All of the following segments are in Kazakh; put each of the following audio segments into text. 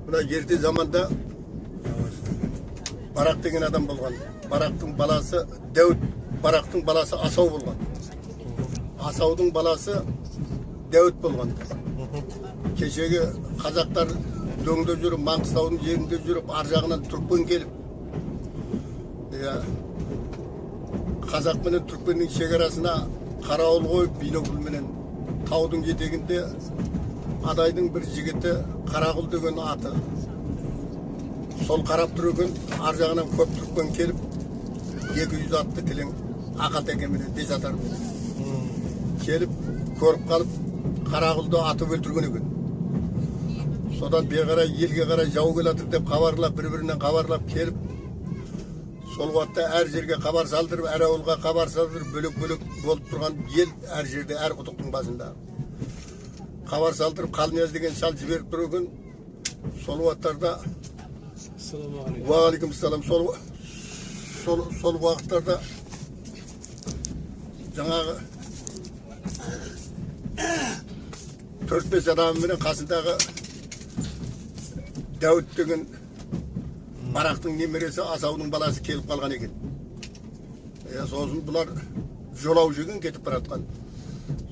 Мына ерте заманда Барақ деген адам болған. Барақтың баласы Дәуіт, Барақтың баласы Асау болған. Асаудың баласы Дәуіт болған. Кешегі қазақтар дөңде жүріп, Маңғыстаудың жерінде жүріп, ар жағынан түркпен келіп, қазақ менен түркпеннің шекарасына қарауыл қойып, бинокльменен таудың етегінде Адайдың бір жігіті Қарақұл деген аты. Сол қарап тұр екен, ар жағынан көп түркпен келіп, 200 атты кілең ақалтекеменен, бесатарменен келіп, көріп қалып, Қарақұлды атып өлтірген екен. Содан бері қарай елге қарай жау келатыр деп хабарлап, бір-бірінен хабарлап келіп, сол уақытта әр жерге хабар салдырып, әр ауылға хабар салдырып, бөлек-бөлек болып тұрған ел әр жерде, әр құдықтың басында. Хабар салдырып, Қалнияз деген шал жіберіп тұр екен. Сол уақыттарда уағалейкумассалам, сол уақыттарда жаңағы 4-5 адамменен қасындағы Дәуіт деген Барақтың немересі Асаудың баласы келіп қалған екен. Сосын бұлар жолаушы екен, кетіп бара жатқан.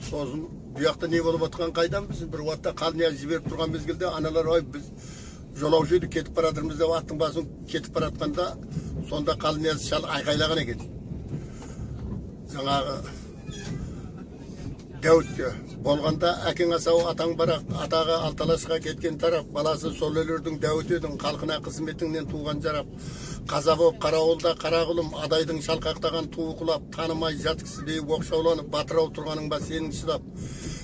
Сосын бұл жақта не болып жатқан қайдан білсін, бір уақытта Қалнияз жіберіп тұрған мезгілде аналар, ой, біз жолаушы едік, кетіп бара жатырмыз деп аттың басын кетіп бара жатқанда, сонда Қалнияз шал айқайлаған екен. Жаңағы Дәуітке болғанда, әкең Асау, атаң Барақ, атағы Алталашқа кеткен тарап, баласы сол елердің Дәуіт едің, халқына қызметіңнен туған жарап. Қаза болып қарауылда Қарақұлым, Адайдың шалқақтаған туы құлап, танымай жат кісідей оқшауланып, батырау тұрғаның ба сенің шыдап.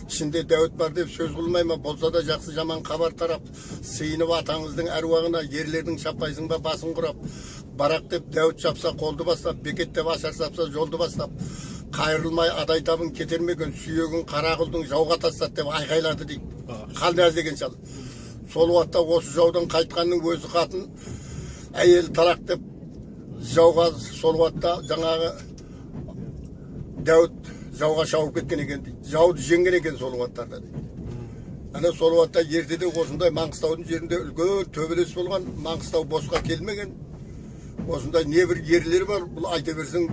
Ішінде Дәуіт бар деп сөз қылмай ма, болса да жақсы жаман хабар тарап, сыйынып атаңыздың әруағына, ерлердің шаппайсың ба басын құрап. Барақ деп Дәуіт шапса қолды бастап, Бекет деп ашар сапса жолды бастап, қайырылмай Адай табын кетермеген, сүйегін Қарақұлдың жауға тастады деп айқайлады дейді Қалнияз деген шал. Сол уақытта осы жаудан қайтқанның өзі қатын, әйелі талақ деп жауға сол уақытта жаңағы Дәуіт жауға шауып кеткен екен дейді. Жауды жеңген екен сол уақыттарда дейді. Ана сол уақытта ертеде осындай Маңғыстаудың жерінде үлкен төбелес болған, Маңғыстау босқа келмеген. Осындай небір ерлер бар, бұл айта берсең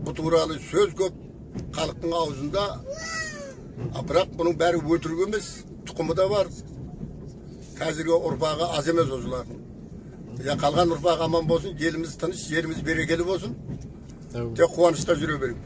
бұл туралы сөз көп халықтың аузында. Бірақ бұның бәрі өтірік емес, тұқымы да бар. Қазіргі ұрпағы аз емес осылардың. Қалған ұрпағы аман болсын, еліміз тыныш, жеріміз берекелі болсын. Тек қуанышта жүре берейік.